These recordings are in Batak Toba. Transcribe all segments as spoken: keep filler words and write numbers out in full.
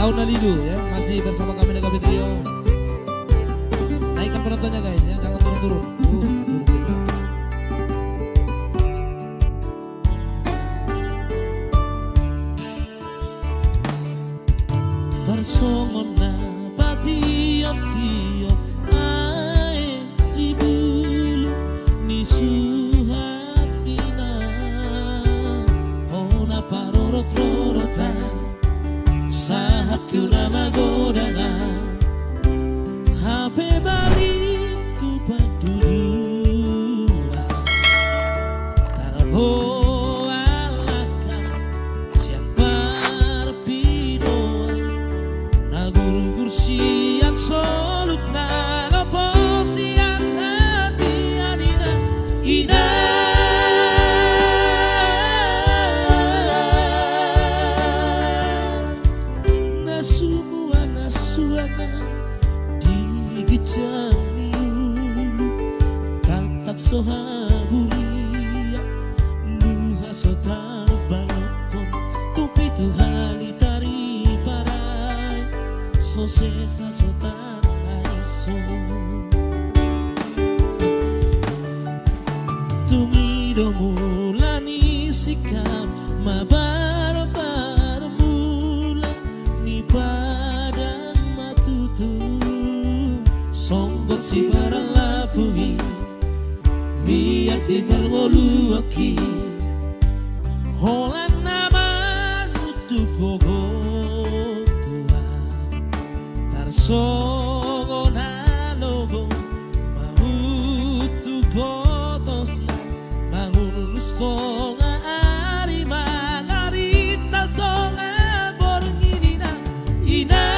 Tahun Nalidu, ya, masih bersama kami di K B Trio. Naikkan penontonnya, guys, ya, jangan turun-turun. Uh, turun kita. Tarsongon na pationtion aek di bulung ni suhat inang, hona parorot-rorotan sahat tu na magodang, hape balik tu panduduan. Tarboan langka sian parpidoan, na gurgur sian soluk, na lopo sian hatian, inang, inang. Na sumua na suana di ginjang ni ulu, tangkas so haburian, nuaeng so tarbalokon, tu pitu hali tariparai, so sesa so tarhaison. Tung i do mula ni sikap mabarbar, mula ni padan matutung, songgot sibarang lapu i, mian di parngoluan i, holan na manutup gogo, tarsongon na logo mamutu gotosna, mangullus tonga ari, mangarintal tonga borngin, inang, inang.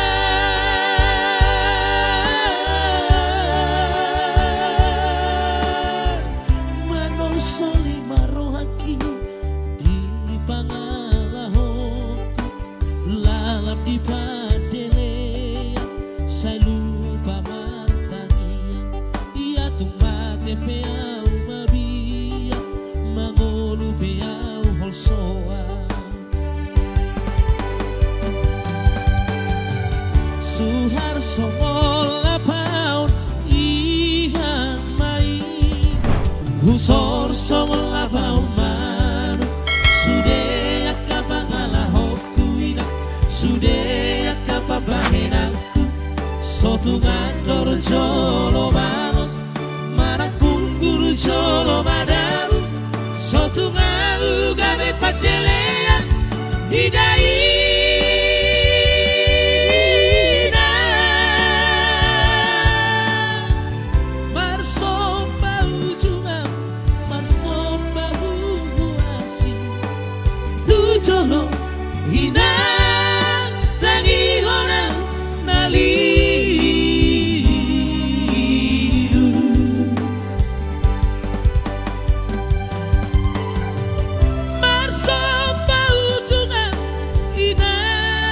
Manang soli ma rohangki di pangalahonku, lalap di pandelean, sai lupa martangiang. Ia tung mate pe au mabiar, mangolu pe au holsoan. Suhar songon lapaon ihan ma i, husor songon lapaon manuk, sude angka pangalahonku, inang, sude angka pambahenanku, so tung andor jolo balos, manang punggur jolo madabu, so tung ahu gabe pandelean, inang, inang. Marsomba ujungan, marsomba huhuasi tu jolo, inang, tangihon ahu na lilu. Marsomba ujungan, inang,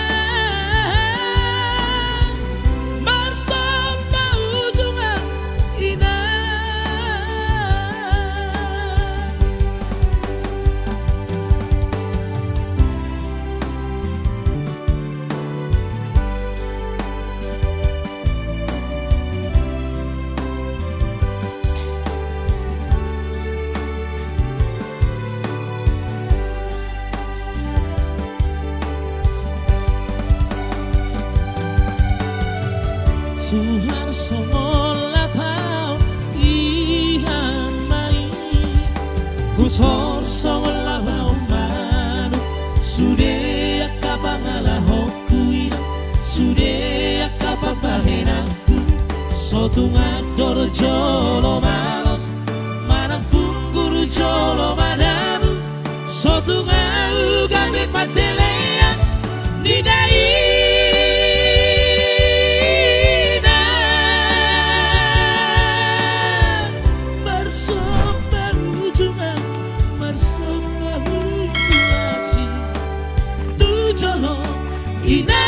marsomba ujungan, inang. Suhar songon lapaon ihan ma i, husor songon lapaon manuk, sude angka pangalahonku, inang, sude angka pambahenanku, so tung andor jolo balos, manang punggur jolo madabu, so tung ahu gabe pandelean, inang, inang. Marsomba ujungan, marsomba huhuasi tu jolo, inang.